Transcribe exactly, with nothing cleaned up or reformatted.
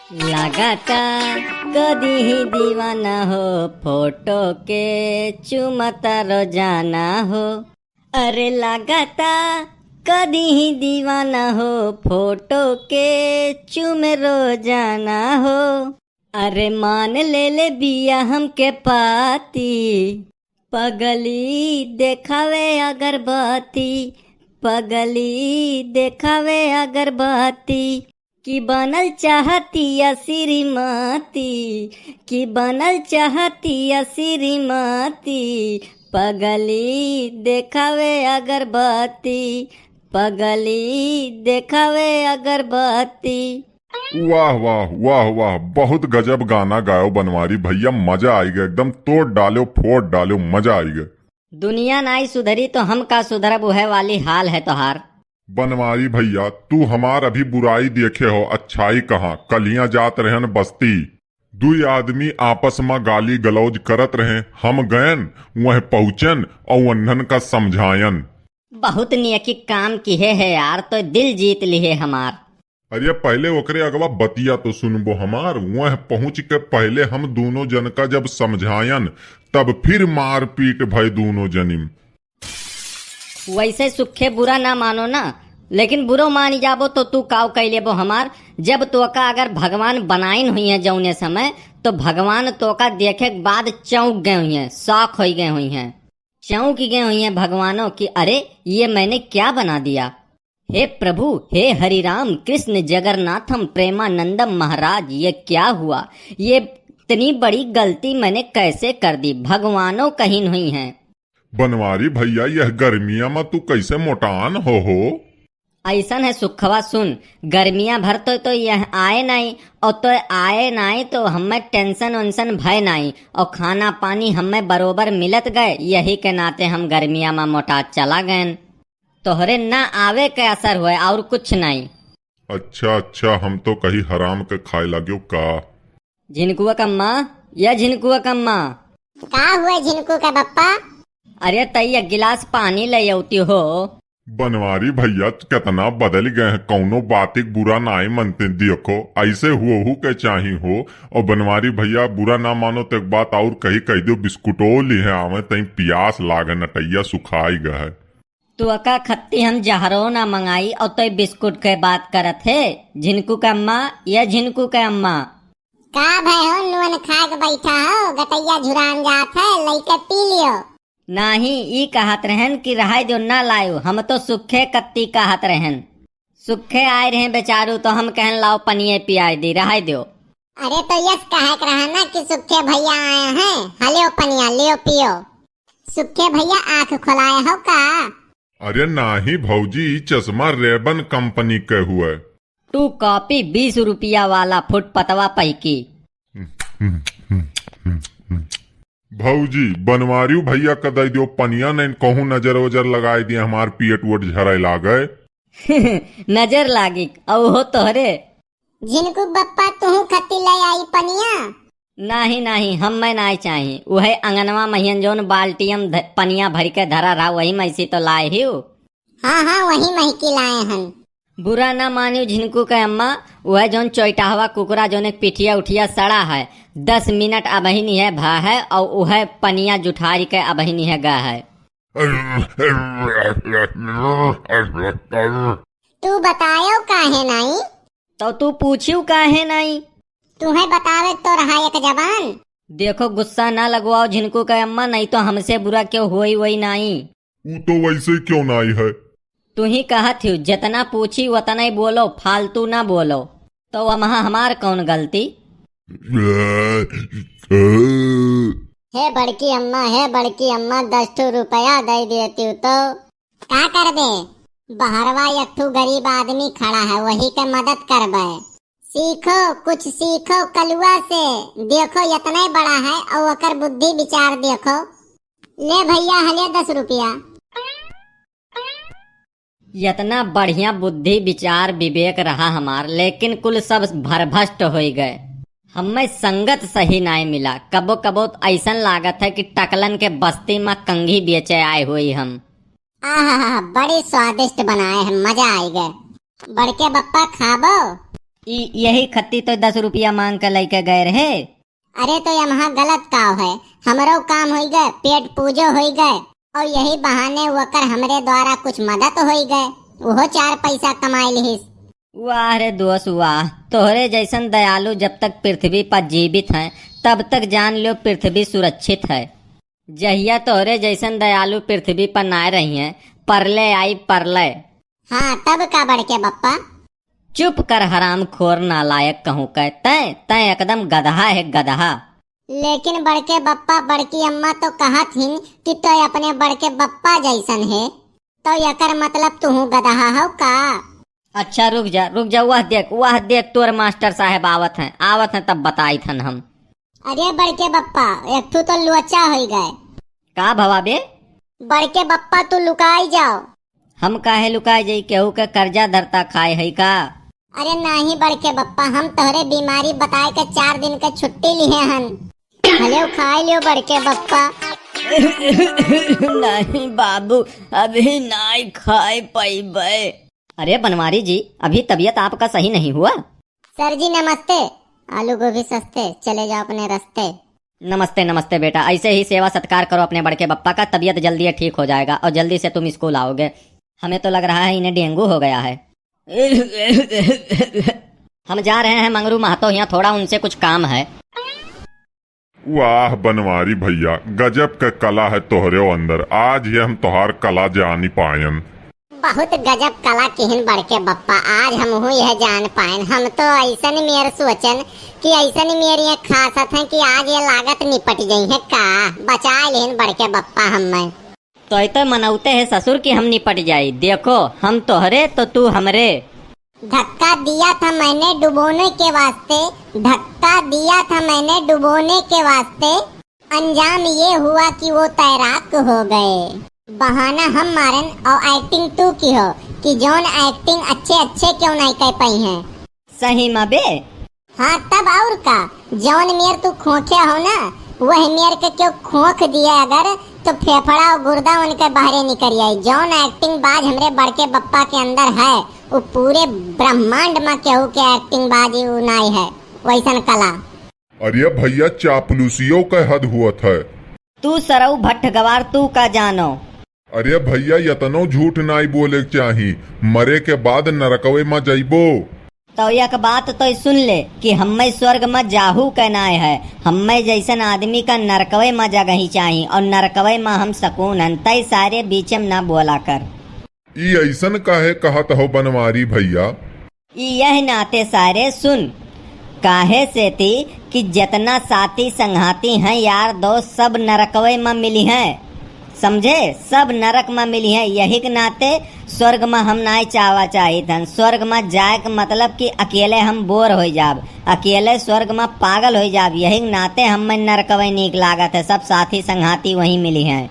लागता कदी ही दीवाना हो, फोटो के चुमता रोजाना हो। अरे लागता कदी ही दीवाना हो, फोटो के चुमे रोजाना हो। अरे मान ले ले बिया हमके पाती, पगली देखावे अगरबत्ती, पगली देखावे अगरबत्ती। कि बनल चाहतिया श्रीमती, कि बनल चाहतिया श्रीमती, पगली देखावे अगरबत्ती, पगली देखावे अगरबत्ती। वाह, वाह, वाह, वाह, बहुत गजब गाना गायो बनवारी भैया, मजा आइगा, एकदम तोड़ डाल्यो, फोड़ डाल्यो, मजा आइगा। दुनिया नाई सुधरी तो हम का सुधरब, उहे वाली हाल है तोहार। बनवारी भैया, तू हमार अभी बुराई देखे हो, अच्छाई कहाँ। कलियां जात रहन बस्ती, दुई आदमी आपस मा गाली गलौज करत रहे। हम गयन, वह पहुँचन और उन्हन का समझायन। बहुत नियकी काम किहे है यार, तो दिल जीत लिहे हमार। अरे पहले ओकरे अगवा बतिया तो सुनबो हमार। वह पहुँच के पहले हम दोनों जन का जब समझायन, तब फिर मारपीट भय दोनों जनिम। वैसे सुखे बुरा ना मानो ना, लेकिन बुरो मान जाबो तो तू काव कइ लेबो हमार। जब तोका अगर भगवान बनाइन हुई है जौने समय, तो भगवान तोका देखे के बाद चौंक गए हुई हैं, शॉक होई गए हुई हैं, चौंक गए हुई हैं भगवानों कि अरे ये मैंने क्या बना दिया। हे प्रभु, हे हरि राम कृष्ण जगन्नाथम प्रेमानंदम महाराज, ये क्या हुआ? ये इतनी बड़ी गलती मैंने कैसे कर दी? भगवानों कहिन हुई हैं। बनवारी भैया, यह गर्मिया मा तू कैसे मोटान हो हो? ऐसन है सुखवा, सुन, गर्मिया भर तो, तो यह आए नाई, और तो आए नाई तो हमें टेंशन वेंशन भय नाई, और खाना पानी हमें बरोबर मिलत गए, यही के नाते हम गर्मिया मा मोटा चला गए। तोहरे ना आवे के असर होए और कुछ नाई। अच्छा, अच्छा, हम तो कही हराम के खाए लाग्यो का। झिनकुआ कम्मा, या झिनकुआ कम्मा। का हुए झिनकू के बप्पा? अरे तई एक गिलास पानी ले अउती हो। बनवारी भैया केतना बदल गए हैं, कौनो बातिक बुरा नाई मनते। देखो, ऐसे हुओ हु के चाही हो। और बनवारी भैया बुरा ना मानो तो एक बात और कही, कह दो बिस्कुटो लिहे आवे, तई पियास लागे, नटैया सुखाई गए है। तोका खत्ती हम जहरो ना मंगाई और तोय बिस्कुट के बात करत हे। झिनकू के अम्मा, ये झिनकू के अम्मा। का भय हो, नून खा के बैठा हो, गटैया झुरान जात है, लइके पी लियो। नाही, ई कहत रहन कि रहाय दो ना लायो, हम तो सुखे कत्ती कहत रहन। सुखे आए रहे बेचारू तो हम कहन लाओ पनिये पियाए दी, रहाय दो। अरे तो यस कहे के रहा ना कि सुखे भैया आए हैं, हलियो पनिया लियो पियो। सुखे भैया आँख खोलाए हो का? अरे नाही भौजी, ई चश्मा रेबन कंपनी के हुए। तू कॉपी बीस रुपया वाला फुटपतवा पहिकी। भौजी, बनवारियो भैया का दे दियो पनिया, नहीं कहूँ नजर वजर लगाए दिए, हमार पियट वोट झरे लागे। नजर लागी, औ हो तोहरे। झिनकू बप्पा, तुहू खत्ती ले आई पनिया? नाही, नाही, हम्मे नाही चाही। उहे अंगनवा महियन जौन बाल्टियम ध-, पनिया भरि के धरा रहा, वही मैसी तो लाए हिउ। हाँ, हाँ, वही महकी लाए हन। बुरा ना मानियो झिनकू के अम्मा, उहे जौन चोइटाहवा कुकुरा जौन एक पिठिया उठिया सड़ा है, दस मिनट अबही निहे भा है और उहे पनिया जुठारी के अबही निहे गा है। तू बतायो काहे नाई? तो तू पूछियो काहे नाई? तुहे बतावे तो रहा एक जबान। देखो गुस्सा ना लगवाओ झिनकू के अम्मा, नहीं तो हमसे बुरा क्यों होई वही नाई। ऊ तो वैसे क्यों नाई है? तू ही कहत हियो, जितना पूछी उतना ही बोलो, फालतू ना बोलो। तो वहाँ हमार कौन गलती? हे बड़की अम्मा, हे बड़की अम्मा, दस ठो रुपया दे देती तो। का करबे? बहरवा एक ठो गरीब आदमी खड़ा है, वही के मदद करबे। सीखो, कुछ सीखो कलुआ से। देखो, इतना ही बड़ा है और ओकर बुद्धि विचार देखो। ले भैया, हले दस रुपया। इतना बढ़िया बुद्धि विचार विवेक रहा हमार, लेकिन कुल सब भरभष्ट होई गए। हमें संगत सही नाय मिला। कबो कबो तो ऐसन लागत है कि टकलन के बस्ती में कंघी बेचे आए हुई हम। आहा, बड़ी स्वादिष्ट बनाए हैं, मजा आई गए। बड़के बप्पा खाबो? ई, यही खत्ती तो दस रुपया मांग के लइके गए रहे। अरे तो यमहा गलत काव है, हमरो काम होई गए, पेट पूजो होई गए, और यही बहाने वकर हमरे द्वारा कुछ मदद होई गए, उहो चार पैसा कमाई लिहिस। वाह रे दोस्त वाह, तोहरे जैसन दयालु जब तक पृथ्वी पर जीवित हैं, तब तक जान लो पृथ्वी सुरक्षित है। जहिया तोहरे जैसन दयालु पृथ्वी पर नाय रही हैं, परले आई परले। हाँ, तब का बड़के बप्पा? चुप कर हरामखोर नालायक कहूँ के, तैं, तैं एकदम गदहा है, गदहा। लेकिन बड़के बप्पा, बड़की अम्मा तो कहत हिन कि तोय अपने बड़के बप्पा जैसन है, तो एकर मतलब तुहू गदहा हो का? अच्छा रुक जा, रुक जा, वह देख, वह देख, तोर मास्टर साहेब आवत हैं, आवत हैं, तब बताई थन हम। अरे बड़के बप्पा, एक ठू तो लोचा होई गए। का भवा बे? बड़के बप्पा, तू लुकाई जाओ। हम काहे लुकाए जाई, केहू के कर्जा धरता खाए है का? अरे नाही बड़के बप्पा, हम तोहरे बीमारी बताए के चार दिन के छुट्टी लिहे हन। हलेव खाए लियो बड़के बप्पा। नहीं बाबू, अभी नाई खाए पइबे। अरे बनवारी जी, अभी तबीयत आपका सही नहीं हुआ? सर जी नमस्ते। आलू गोभी सस्ते, चले जाओ अपने रस्ते। नमस्ते, नमस्ते बेटा, ऐसे ही सेवा सत्कार करो अपने बड़के बप्पा का, तबीयत जल्दी ठीक हो जाएगा और जल्दी से तुम स्कूल आओगे। हमें तो लग रहा है इन्हें डेंगू हो गया है। हम जा रहे हैं मंगरू महतो हियाँ, थोड़ा उनसे कुछ काम है। वाह बनवारी भइया, गजब के कला है तोहरे अंदर। आज ये हम तोहार कला जानी पायन। बहुत गजब कला किहिन बड़के बप्पा, आज हमहू यह जान पायन। हम तो ऐसन मेर सोचन कि ऐसन मेर ये खासत हैं कि आज ये लागत निपट जइहें का। बचा लेन बड़के बप्पा हमें। तोय तो मनौते है ससुर कि हम निपट जाई। देखो, हम तोहरे तो तू हमरे। धक्का दिया था मैंने डुबोने के वास्ते, धक्का दिया था मैंने डुबोने के वास्ते। अंजाम ये हुआ कि वो तैराक हो गए। बहाना हम मारन और एक्टिंग तू की हो कि जौन एक्टिंग अच्छे अच्छे क्यों नहीं कर पाई हैं। सही मा बे? हाँ, तब और का, जौन मेर तू खोखे हो ना, वही मेर के क्यों खोख दिए अगर, तो फेफड़ा और गुर्दा उनके बाहरे निकल आई। जौन एक्टिंग बाज हमरे बड़के बप्पा के अंदर है, वो पूरे ब्रह्मांड में केहू के एक्टिंग बाजी उ नाई है, वैसन कला। अरे भइया, चापलूसियों के हद हुअत है। तू सरऊ भट्ठ गवार, तू का जानो? अरे भइया, यतनो झूठ नाई बोले के चाही, मरे के बाद नरकवे में जइबो। तो एक बात तो सुन ले कि हम्मे स्वर्ग में जाहू के नाय है, हम्मे जैसन आदमी का नरकवे में जगही चाही और नरकवे में हम सकून हन, तै सारे बीचे में ना बोला कर। ई ऐसन काहे कहत हो बनवारी भइया? ई यह नाते सारे सुन, काहे सेती कि जितना साथी संघाती हैं यार दोस्त, सब नरकवे में मिली हैं, समझे? सब नरक में मिली हैं। यही के नाते स्वर्ग में हम नाय चावा चाहित हन। स्वर्ग में जाए के मतलब कि अकेले हम बोर हो जाब, अकेले स्वर्ग में पागल हो जाब। यही के नाते हमें नरकवे नीक लागत है, सब साथी संघाती वहीं मिली हैं।